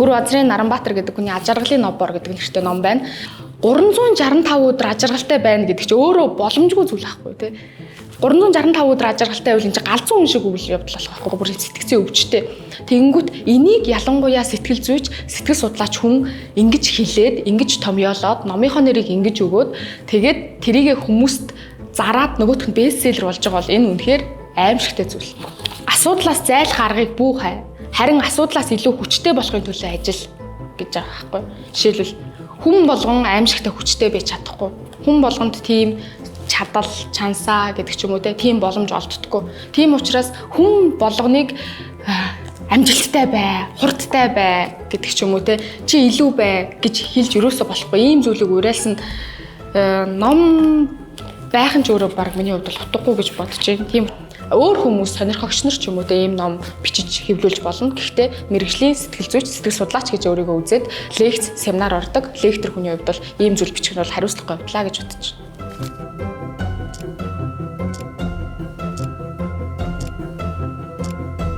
Гүр Базрын Наранбаатар гэдэг хүний Ажаргалын новбор гэдэг нэртэй ном байна. 365 өдөр ажаргалтай байна гэдэг чинь өөрөө боломжгүй зүйл байхгүй тий. 365 өдөр ажаргалтай байвал энэ чинь галзуу хүн шиг үйл явдал болох байхгүй, бүр сэтгэцийн өвчтэй. Тэгэнгүүт энийг ялангуяа сэтгэл зүйч, сэтгэл судлаач хүн ингэж хэлээд, ингэж томьёолоод, номынхоо нэрийг ингэж өгөөд, тэгээд тэрийгэ хүмүүст зараад нөгөөх нь бестселлер болж байгаа бол энэ үнэхээр аимшигтай зүйл. Асуудлаас зайлах аргыг бүү хай. Харин асуудлаас илүү хүчтэй болохын төлөө ажил гэж байгаа байхгүй. Жишээлбэл, хүн болгон аимшигтай хүчтэй байж чадахгүй. Хүн болгонд тийм чадал, чансаа гэдэг ч юм уу те, тийм боломж олддоггүй. Тийм учраас хүн болгоныг амжилттай бай, хурдтай бай гэдэг ч юм уу те, чи илүү бай гэж хэлж юусоо болохгүй. Ийм зүйлийг уриалсан ном байх нь ч өөрөө баг миний хувьд бол утгагүй гэж бодож байна. Тийм өөр хүмүүс, сонирхогч нар ч юм уу те, ийм ном бичиж хэвлүүлж болно. Гэхдээ мэргэжлийн сэтгэл зүйч, сэтгэл судлаач гэж өөрийгөө үзээд лекц, семинар ордог лектор хүний хувьд бол ийм зүйл бичих нь бол хариуцлагагүй явдлаа гэж бодож байна.